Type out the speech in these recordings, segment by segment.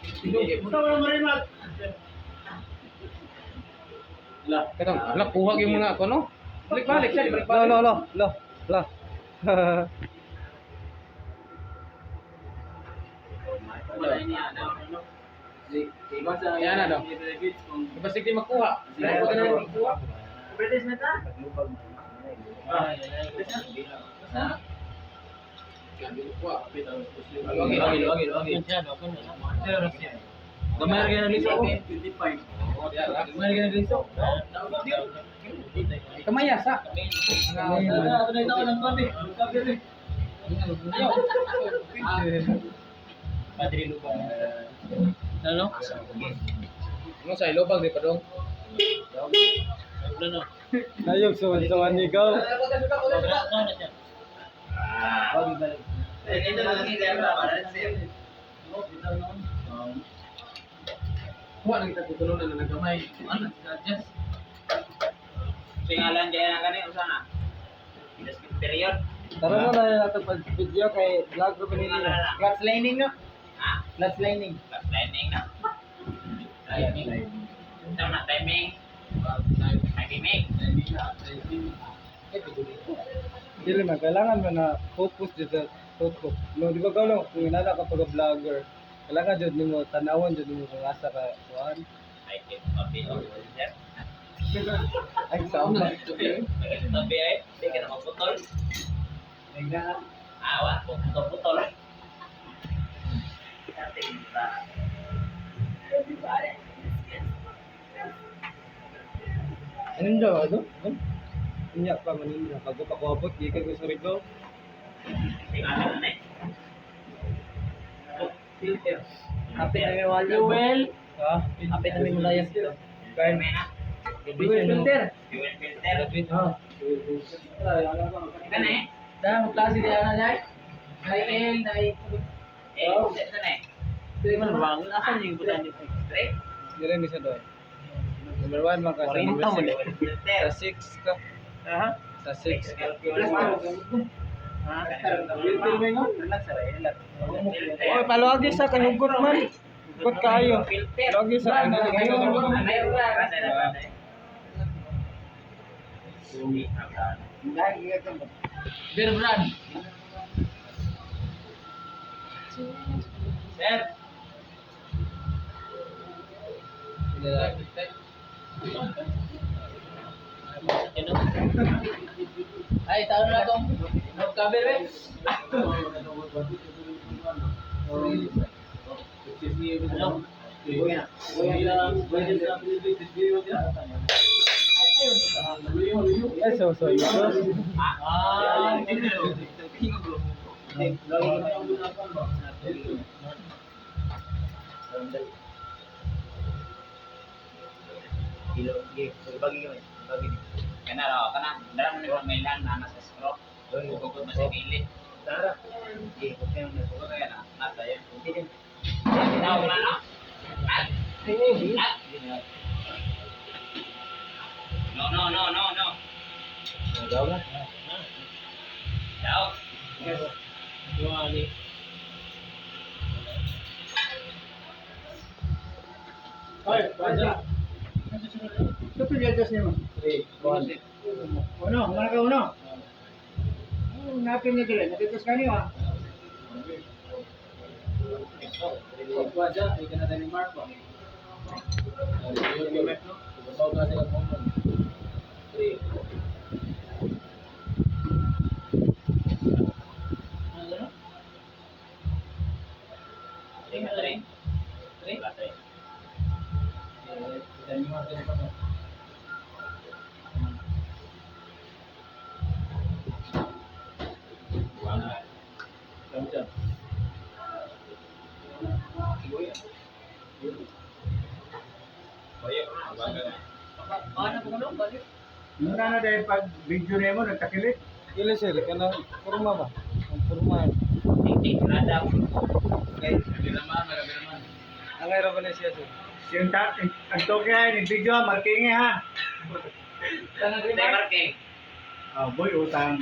Gusto mo marimat. Katong, ala, kuha gyud mo na ako, no? Balik-balik siya, balik-balik. Lo, lo, lo, lo, lo. Ayan na daw. Basig di makuha. Makuha na lang makuha. British na ta? Ha? Kuha. Okay, okay. Gamay ra na liso ko. Gamay ra na liso. Kamaya sa. Padre Lupa. Ano? Ano sa ilobag di pa dong? Ano? Nayog, suwan-suwan ikaw. Kuha na kita tutulunan na nagamay. Ano adjust? Singalan dyan na kani, usa na. Period. Tara na na nato pag video kay vlog ko pinili. Clutch lining, no? Ha? Clutch lining. Timing na. Timing. Ito na, timing. Timing. Dili man kailangan man na focus jud sa tutok. No, di ba galo kung inana ka pag vlogger, kailangan jud nimo tan-awon jud nimo kung asa ka kuan. Ay, kape. Sir. Ay sama. Kape ay. Hindi ka na magputol. Ah, wa. Putol-putol. Anong daw ano? Unya pa man ninyo bago pa ko abot gikan ko sa Surigao. Singalan na eh. Filter. Kapit na may wala. Fuel. Ha? Kapit na may mulayas dito. Kain. May na. Fuel filter. Fuel filter. Ha. Ito na eh. Dahil magklase di ana niya. Nai L, nai Eh, ito na eh. Pwede man bang? Asan yung butan dito? Three. Dire ni sa doon. Number 1 man ka sa number Kuwarenta mo 6. na. Fuel filter. Sa 6 ka. Aha. Sa 6 ka. Ha? Filter mo ingon? Relax, relax. Oy, paluagi sa kay hugot man. Hugot kaayo. Filter. Paluagi sa Beer brand. Sir, Ay, tao na itong cover eh. Ano? Ay, so so. So. Ah, Kana raw, kana dara mo ni Mailan na nasa screw. Bukod mo sa gilid. Bukod kaya na, nasa yan. Tao na no? Ah! Ah! No, no, no, no, no. Daw. Ay, basta. Ito judges nimo. 3 1. Uno, mana ka uno? Oh, napin niya dili. Natitos ka niyo ah. Three, three. Three, three. Muna na dahil pag video nimo nagtakilit. Dili sir, kana kurma ba? Ang kurma. Ting, na daw. Okay. Ang ra ba na siya sir? Yung ta ang toke ay ni video marking ha. Tay marking. Ah, boy utang.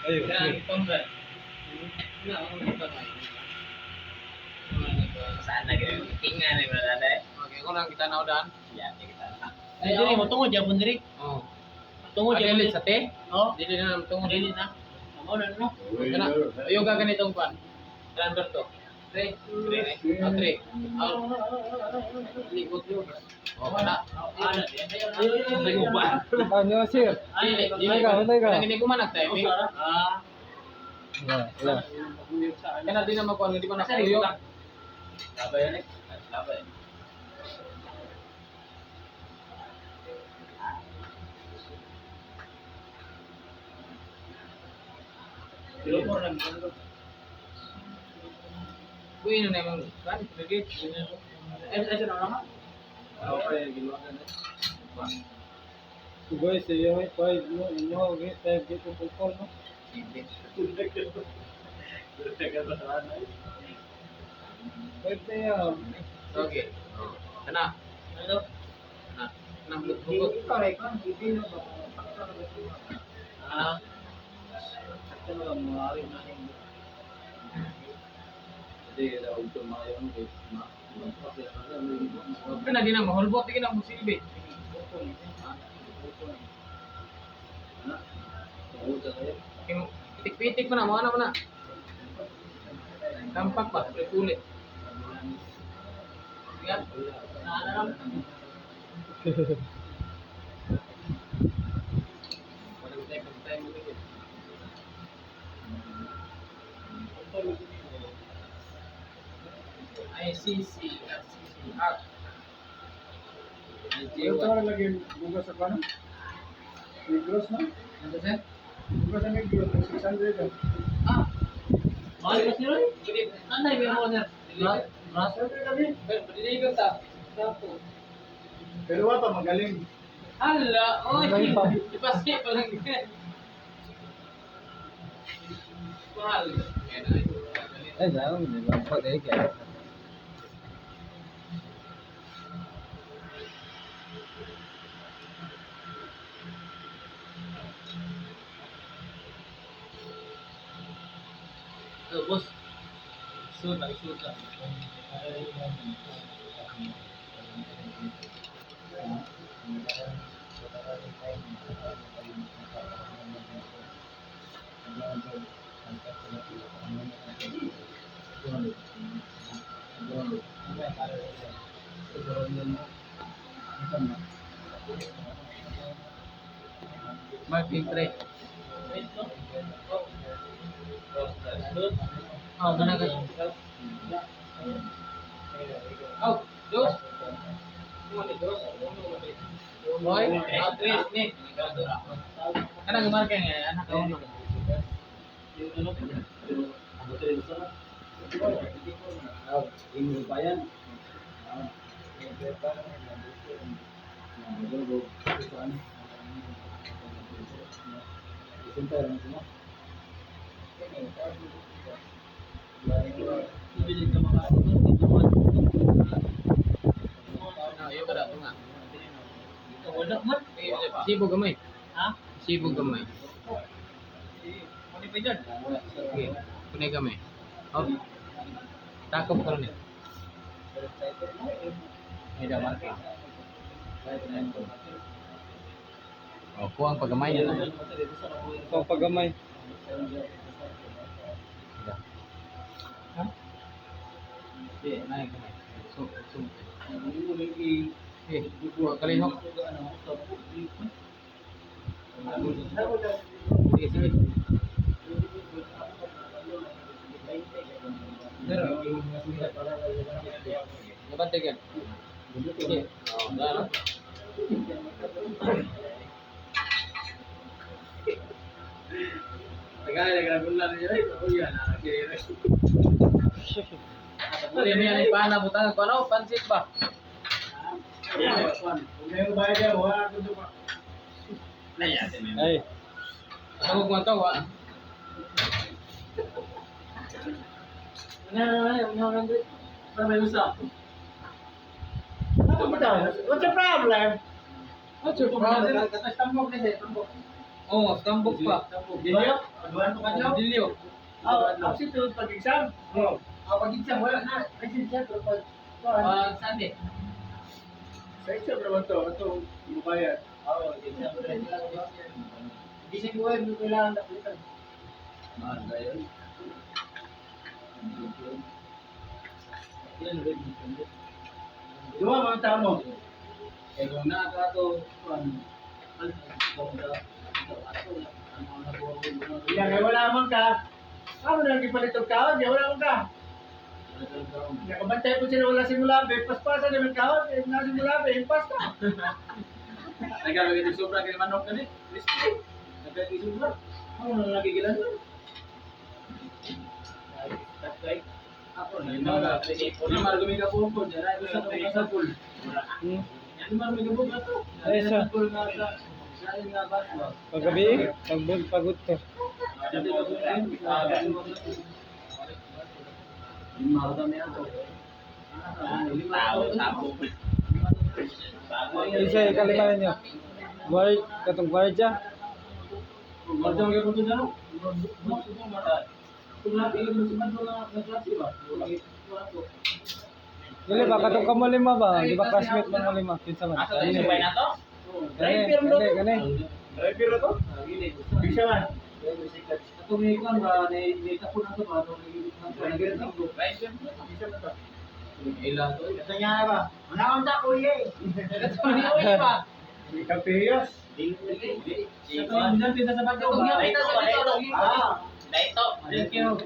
Ayo. Na, ano ba? Saan na kayo? Tinga na yung mga eh. Okay, ko lang kita na udan. Yan, kita. Ay, diri mo tungod yapon diri. Oh. Tungod Ah, yapon. dili sa te? Oh, Dili na naman tungod. dili na. Amo na no. Kana. Ayaw ka ganitong kwan. Number to. 3. 3. Oh, 3. Oh. Likot yun. Oh, kana. Ana. Ano, sir? Dili, dili. Teka, teka. Kanang hindi ko man nag-timing. Ah. Yeah, yeah. Kana di na makuha, hindi ko na kuyo. Labay yan eh. Labay. Dilo mo lang. Uy, na naman. Kan, lagi. Eh, eh, na lang. Okay, ginawa ka na. Boy, sa iyo, five, no, inyo, okay, five, get to call, no? Five na yan. Okay. Oh. Kana. Ano? Kana. Nang bugot. Ikaw rin, hindi na ba? Ah. Sakto na ba, mga awin na rin. Hindi, daw ito maayo ang guys. Kana di na mahulbot di na mo silbi. Pitik-pitik pa na, mga na pa na. Tampak pa, ulit. Yan. Ana lang. Walang time, time mo din. ICC, FCC, Act. Ito IJ1. lagi bugas sa kano? Negros na? Ano sir? Bugas sa Negros, 600. Ah. Mahal ka sir. Ano yung owner? Ras. Deliver ta. Tapo. Pero wa pa magaling. Hala, oy. May pa. Ipasi pa lang. Mahal. Yan ay. Ay, dahil, hindi lang pa, eh, kaya. Oh, boss. Suot lang, suot lang. Mark Pintre. Oh, gana ka. Oh, dos. Dos. Boy, ah, tres ni. Kana gumarka nga anak ko. Bili ka maka. Ah, iyo kada tunga. Wala man. Sibo gamay. Ha? Sibo gamay. Ano pa dyan? Okay. Kunay gamay. Oh. Takop karon ni. Ay da marke. Oh, kuang pagamay na. So, pagamay. Ha? Di, naay gamay. So, so. Eh, kuha kalihok. Sige, sige. Pero, nabantay ka. Sige. Oh, dano. Dili niya ni pana butang ko ano pansit ba? Kung meron ba yan, wala ko doon. Ay, Ako kung to wa. What's the problem? What's your problem? Tambok na siya, tambok. Oh, tambok pa. Dilyo? Aduan ko kanyo? Dilyo. Oh, absent to pag-exam. Oh. Ah, pag-exam wala na. Present siya pero pag Pag Sunday. Sa exam naman to, ito mubayad. Oo, Hindi siya buhay, hindi kailangan na ulitan. Mahal ba yun? Duwa mga tao mo. Eh kung naa ka to, kuan, Iya, kaya wala man ka. Ano na lang ipalit og kaon, kaya wala man ka. Nakabantay po sila wala simulabi, paspasa naman kaon, eh, na simulabi, impas ka. Nagkagagay ng sobra kay manok gani. Crispy. Nagkagay sobra. Ako na nagigilan yun. Ako na lima lima gumi ka po po dyan. Ay, sa ka sa pool. Lima gumi ka po to. Ay, sa- Sa pool nga sa sa nga bas ba. Paggabi, pag pagod to. Lima kami ato. Tao, sabo. Isa ikalima ninyo. Guard, katong guardia. Guarda mo ko dyan. Kung natin yung sa man nga klase ba. Dili ba katong kamo lima ba? Di ba classmate man mo lima? Kinsa man? Asa tayo subay na to? Kani, kani, kani. Driver na to? Bisa man. Atong ikon ba ni ni tapon na to ba atong Bisa man to. Ilan to? Ito niya ba? Wala akong ta, kuya eh. Uy pa. Kapiyos. Sa bago. Daito, daito. Ah, Daito. Thank you.